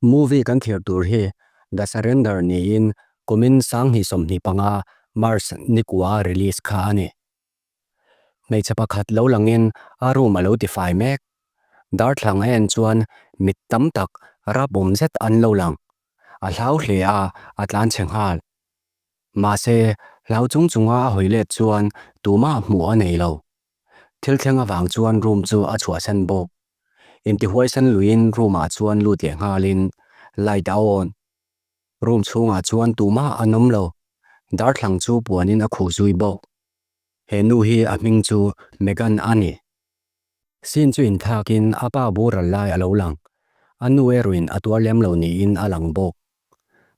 Movie kan thlir tur hi The Surrender niin kumin 2025 March nikua release kha a ni. Hmeichhe pakhat lo langin a room a lo tifai mek. Darthlang a en chuan mit tam tak rapawm zet an lo lang. A hlau hle a, a tlan chhe nghal. Mahse, hlau chung chunga a hawi let chuan tumah hmuh a nei lo. Thil thleng avang chuan room chu a chhuahsan bawk. Intihuaisan luiin room ah chuan lut leh nghalin light a on. Room chhungah chuan tumah an awm lo. Darthlang chu puanin a khuh zui bawk. He nu hi a hming chu Megan a ni. Scene chu inthlakin a pa boral lai a lo lang. A nu erawhin a tuar lem lo niin a lang bawk.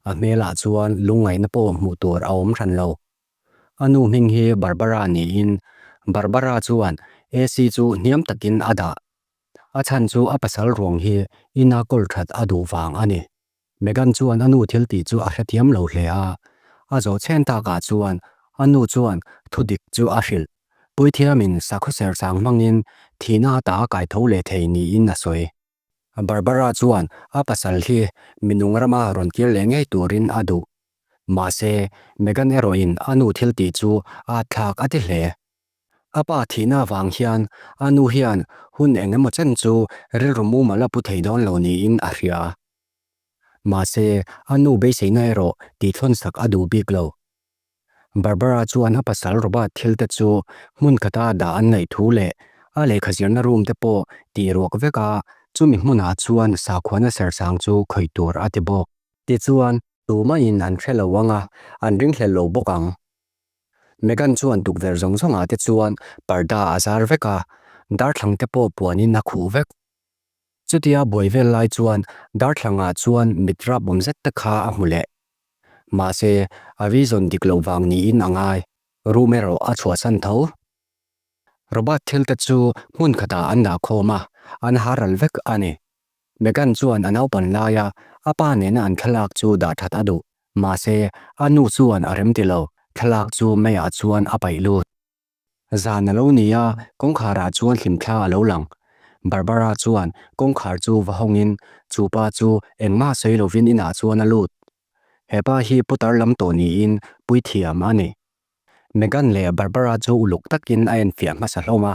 A hmelah chuan lungngaihna pawh hmuh tur a awm hran lo. A nu hming hi Barbara niin Barbara chuan AC chu hniam takin a dah. A chhan chu a pasal ruang hi ina kawl that a duh vang a ni. Megan chuan a nu thil tih chu a hrethiam lo hle a. A zawh chhen takah chuan a nu chuan thudik chu a hrilh. Puithiamin sakhaw serchang hmangin thihna ata a kaitho leh thei niin a sawi. Barbara chuan a pasal hi minung rama rawn kir leh ngei turin a duh. Mahse, Megan erawhin a nu thil tih chu a thlak a ti hle. A pa thihna avang hian a nu hian hun eng emaw chen chu rilru mumal a pu thei dawn lo niin a hria. Mahse, a nu beiseina erawh tihthlawnsak a duh bik lo. Barbara chuan a pasal Robert thil te chu hmun khata dah an ngaih thu leh a lehkha zirna room te pawh tih ruak vek a, chumi hmunah chuan sakhuana sersang chu khawih tur a ti bawk. Tichuan, tumahin an hre lo ang a, an ringhlel lo bawk ang. Megan chuan tukverh zawng zawngah te chuan parda a zar vek a, darthlang te pawh puanin a khuh vek. Chutia buai vel lai chuan darthlangah chuan mit rap awm zet te kha a hmu leh. Mahse, a vision dik loh vang niin a ngai. Room erawh a chhuahsan tho. Robert thil te chu hmun khatah an dah khawm a, an ha ral vek a ni. Megan chuan a naupan laia a pa nena an thlalak chu dah that a duh. Mahse, a nu chuan a remti lo, thlalak chu meiah chuan a paih lut. Zan a lo ni a, kawngkharah chuan hlimthla a lo lang. Barbara chuan kawngkhar chu va hawngin chu pa chu engmah sawi lovin inah chuan a lut. He pa hi putar lam tawh niin puithiam a ni. Megan leh Barbara chu uluk takin a enfiah hmasa hlawm a.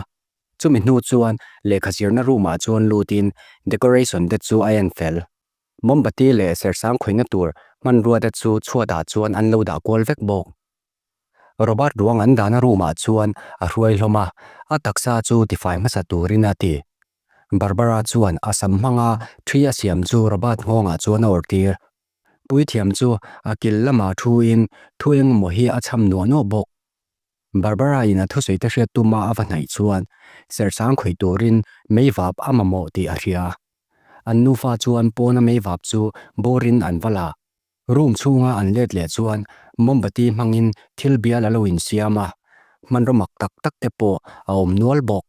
Chumi hnu chuan lehkha zirna room ah chuan lutin decoration te chu a enfel. Mombati leh sersang khawihna tur hmanrua te chu chhuatah chuan an lo dah kual vek bawk. Robert ruang an dahna room ah chuan a hruai hlawm a, a taksa chu tifai hmasa turin a ti. Barbara chuan a sam hmanga thi a siam chu Robert nghawngah chuan a awrtir. Puithiam chu a kil lamah thuin thu engemaw hi a chham nuah nuah bawk. Barbara in a thusawi te hriat tuma a va hnaih chuan serchang khawih turin meivap a mamawh tih a hria. An nufa chuan pawna meivap chu bawrin an va la. Room chhunga an let leh chuan mombati hmangin thil bial a lo insiam a, hmanraw mak tak tak te pawh a awm nual bawk.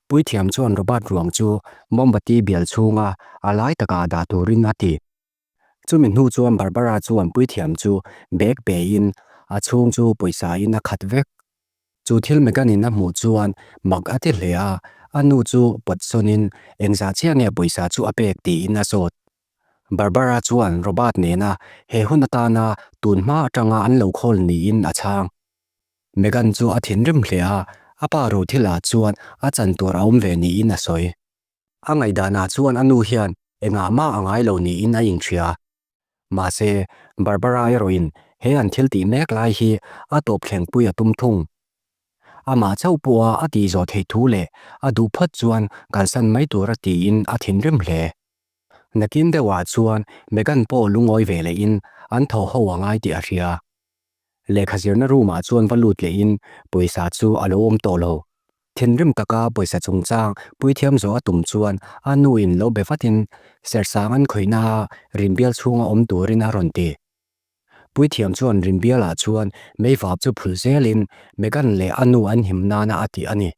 Puithiam chuan Robert ruang chu mombati bial chhunga a lai takah dah turin a ti. Chumi hnu chuan Barbara chuan puithiam chu bag pein a chhung chu pawisa in a khat vek. Chu thil Megan-in a hmuh chuan mak a ti hle a, a nu chu pawt sawnin engzah chiah nge pawisa chu a pek tiin a zawt. Barbara chuan Robert nena he hun atana tun hma atanga an lo khawl niin a chhang. Megan chu a thinrim hle a, a pa Rothilah chuan a chan tur a awm ve niin a sawi. A ngaihdanah chuan a nu hian engah mah a ngai lo niin a inhria. Mahse, Barbara erawhin he an thil tih mek lai hi a tawp thlengpui a tum thung. Amah chauh pawha a tih zawh theih thu leh a duh phawt chuan kalsan mai tura tiin a thinrim hle. Nakin deuhah chuan Megan pawh lungawi ve lehin an thaw ho a ngai tih a hria. Lehkha zirna room ah chuan va lut lehin pawisa chu a lo awm tawh lo. Thinrim taka pawisa chungchang puithiam zawh a tum chuan a nu in lo be vatin Sersang an khawihna a rinbial chhunga awm turin a rawn ti. Puithiam chuan rinbialah chuan meivap chu phul zelin Megan leh a nu an him nana a ti a ni.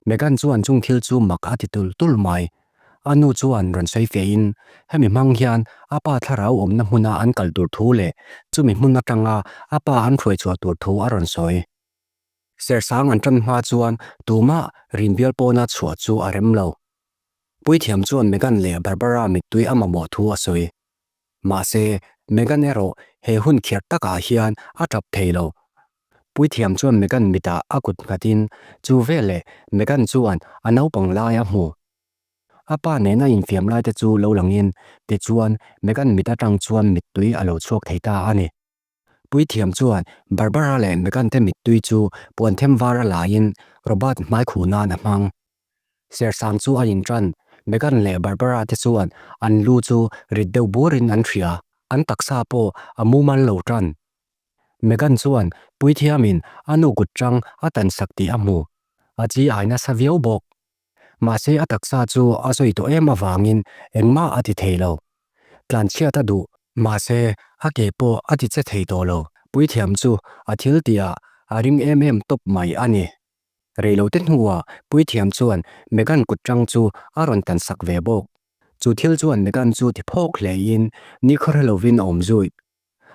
Megan chuan chung thil chu mak a ti tul tul mai. A nu chuan rawn sawi fehin, hemi hmang hian a pa thlarau awmna hmuna an kal tur thu leh chumi hmun atanga a pa an hruai chhuah tur thu a rawn sawi. Sersang an tan hma chuan tumah rinbial pawna chhuah chu a rem lo. Puithiam chuan Megan leh Barbara mittui a mamawh thu a sawi. Mahse, Megan erawh he hun khirh takah hian a tap thei lo. Puithiam chuan Megan mitah a kut nghatin chu veleh Megan chuan a naupang lai a hmu. A pa nena infiam lai te chu lo langin tichuan Megan mit atang chuan mittui a lo chhuak thei ta a ni. Puithiam chuan Barbara leh Megan te mittui chu puan them var a laiin Robert hmaikhuh nan a hmang. Sersang chu a inṭan, Megan leh Barbara te chuan an lu chu rit deuh burin an hria, an taksa pawh a mumal lo ṭan. Megan chuan puithiamin a nu kut ṭang a tansak tih a hmu, a chi ai nasa viau bawk. Mahse a taksa chu a sawi tawh em avangin engmah a ti thei lo. Tlanchhiat a duh, mahse a ke pawh a ti che thei tawh lo. Puithiam chu a thil tihah a ring em em tawp mai a ni. Reilote hnuah Puithiam chuan Megan kut ṭang chu a rawn tan sak ve bawk. Chu thil chuan Megan chu ti phawk hlein nikhaw hre lovin a awm zui.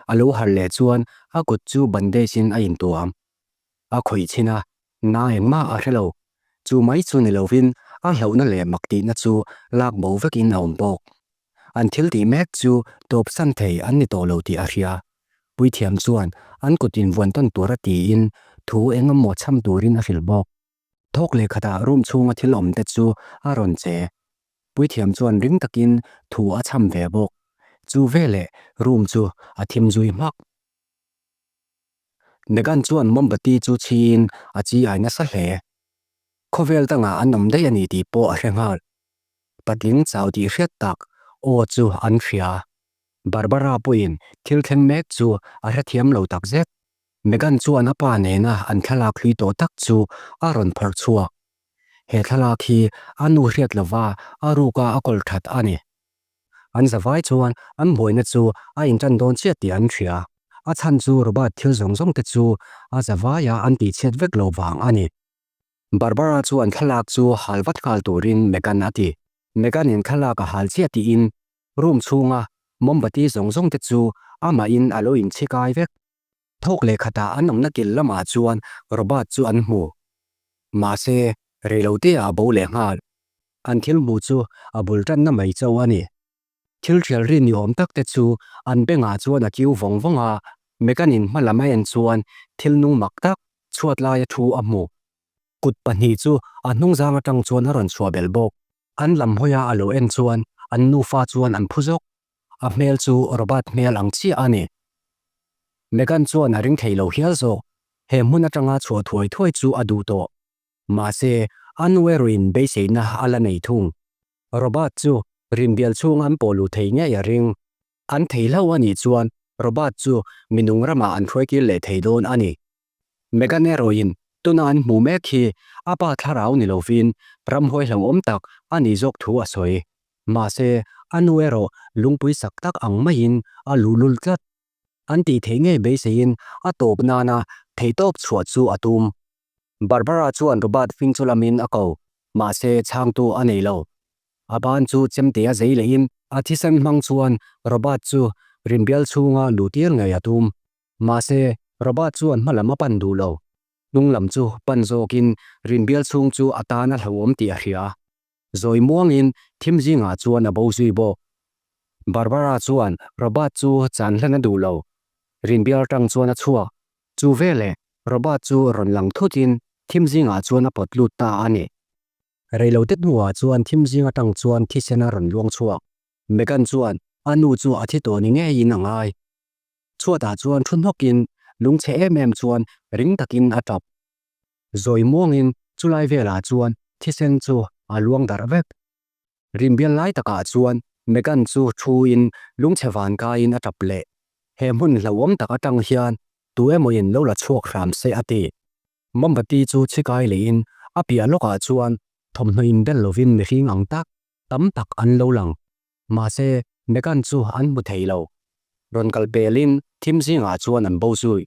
A lo harh leh chuan a kut chu bandage in a intuam. A khawih chhin a, na engmah a hre lo. Chu mai chu ni lovin a hlauhna leh mak tihna chu lak bo vekin a awm bawk. An thil tih mek chu tawp san thei an ni tawh lo tih a hria. Puithiam chuan an kut invuan tawn tura tiin thu eng emaw chham turin a hrilh bawk. Thawk leh khatah room chhunga thil awm te chu a rawn che. Puithiam chuan ring takin thu a chham ve bawk. Chu veleh room chu a thim zui hmak. Megan chuan mombati chu chhiin a chi ai nasa hle. Khawvel dangah an awm daih a ni tih pawh a hre nghal. Patling chau tih hriat tak aw chu an hria. Barbara pawhin thil thleng mek chu a hrethiam lo tak zet. Megan chuan a pa nena an thlalak hlui tawh tak chu a rawn phawrh chhuak. He thlalak hi a nu hriat lova a ruka a kawl that a ni. An zavai chuan an buaina chu a intan dawn chiah tih an hria. A chhan chu Robert thil zawng zawng te chu a zavaia an tihchhiat vek lo vang a ni. Barbara chuan thlalak chu hal vat nghal turin Megan a ti. Megan in thlalak a hal chiah tiin room chhunga mombati zawng zawng te chu amahin a lo inchhikai vek. Thawk leh khatah an awmna kil lamah chuan Robert chu an hmu. Mahse, reilote ah a bo leh nghal. An thil hmuh chu a bul tanna mai chauh a ni. Thil thial rin ni awm tak te chu an bengah chuan a kiu vawng vawng a, Megan-in hma lam a en chuan thil nung mak tak chhuat laia thu a hmu. Kut pahnih chu a hnungzang atang chuan a rawn chhuah belh bawk. An lam hawia a lo en chuan an nufa chuan an phu zawk. A hmel chu Robert hmel ang chiah a ni. Megan chuan a ring thei lo hial zawk. He hmun atanga chhuah thuai thuai chu a duh tawh. Mahse, a nu erawhin beiseina a la nei thung. Robert chu rinbial chhung an pawh luh thei ngei a ring. An thei hlauh a nih chuan Robert chu minung ramah an hruaikir leh thei dawn a ni. Megan erawhin tuna an hmuh mek hi a pa thlarau ni lovin ramhuai hlauhawm tak a nih zawk thu a sawi. Mahse, a nu erawh lungpui sak tak ang maiin a luhlul tlat. An tih theih ngei beiseiin a tawp nana theihtawp chhuah chu a tum. Barbara chuan Robert hming chu lamin a ko, mahse chhangtu a nei lo. A ban chu chemte a zei lehin a thisen hmang chuan Robert chu rinbial chhunga luhtir ngei a tum. Mahse, Robert chuan hma lam a pan duh lo. Hnung lam chu pan zawkin rinbial chhung chu a tan a hlauhawm tih a hria. Zawi muangin thim zingah chuan a bo zui bawk. Barbara chuan Robert chu chan hlan a duh lo. Rinbial atang chuan a chhuak. Chu veleh Robert chu rawn lang thutin thim zingah chuan a pawt lut ta a ni. Reilote hnuah chuan thim zing atang chuan thisen a rawn luang chhuak. Megan chuan a nu chu a thi tawh ni ngeiin a ngai. Chhuatah chuan thu hnawkin lungchhe em em chuan ring takin a tap. Zawi muangin chulai velah chuan thisen chu a luang darh vek. Rinbial lai takah chuan Megan chu thuin lungchhe van kaiin a tap leh. He hmun hlauhawm tak atang hian tu emawin lo la chhuak hram se a ti. Mombati chu chhikai leiin a piah lawkah chuan thawmhnaw inbel lovin mihring ang tak tam tak an lo lang. Mahse, Megan chu an hmu thei lo. Rawn kal pelin thim zingah chuan an bo zui.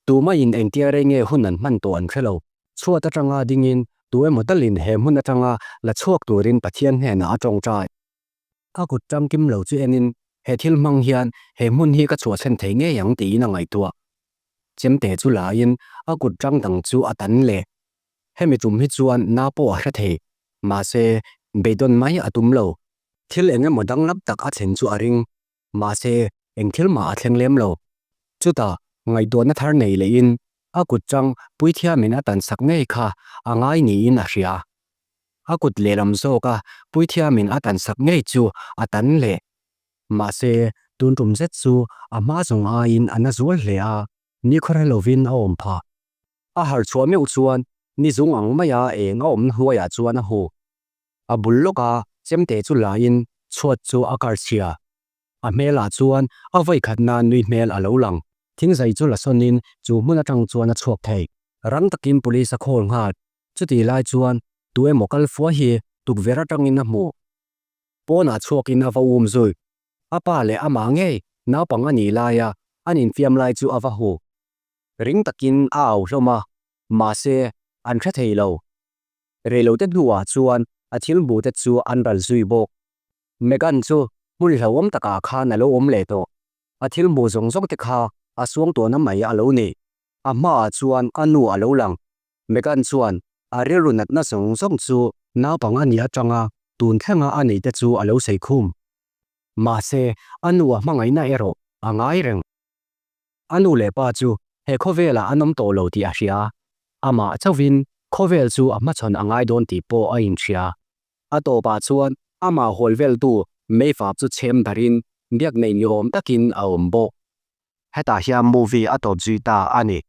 Tumaiin engtia rei nge hun an hman tawh an hre lo. Chhuat atanga dingin tu emaw talin he hmun atanga la chhuak turin Pathian hnenah a tawngtai. A kut tangkim lo chu enin he thil hmang hian he hmun hi ka chhuahchhen thei ngei ang tiin a ngaihtuah. Chemte chu laiin a kut tang dang chu a tan leh. Hemi tum hi chuan na pawh a hre thei. Mahse, Beidawn mai a tum lo. Thil eng emaw danglam tak a thlen chu a ring. Mahse, eng thil mah a thleng lem lo. Chutah, ngaihtuahna thar nei lehin a kut chang puithiamin a tansak ngei kha a ngai niin a hria. A kut lehlam zawka puithiamin a tansak ngei chu a tan leh. Mahse, tun tum zet chu a hma zawng aiin a na zual hle a, nikhawre lovin a awm phah. A harh chhuah meuh chuan ni zung ang maia eng a awmna hnuaiah chuan a hu. A bul lawka chemte chu laiin chhuat chu a kar chhia. A hmelah chuan a vawi khatna nui hmel a lo lang. Thingzai chu la sawnin chu hmun atang chuan a chhuak thei. Rang takin police a call nghal. Chutih lai chuan tu emaw kal fua hi tukverh atangin a hmu. Pawnah chhuakin a va um zui. A pa leh amah ngei naupang a nih laia an infiam lai chu a va hu. Ring takin a au hlawm a, mahse an hre thei lo. Reilote hnuah chuan a thil hmuhte chu an ral zui bawk. Megan chu hmun hlauhawm takah khan a lo awm leh tawh. A thil hmuh zawng zawng te kha a suangtuahna mai a lo ni. A hmaah chuan a nu a lo lang. Megan chuan a rilru natna zawng zawng chu naupang a nih atanga tun thlenga a neih te chu a lo sawi khum. Mahse, a nu a hmangaihna erawh a ngai reng. A nu leh pa chu he khawvelah an awm tawh lo tih a hria. Amah chauhin khawvel chu a hmachhawn a ngai dawn tih pawh a inhria. A tawpah chuan amah hawl veltu Meifap chu chhem darin biak nei ni awm takin a awm bawk. Hetah hian movie a tawp zui ta a ni.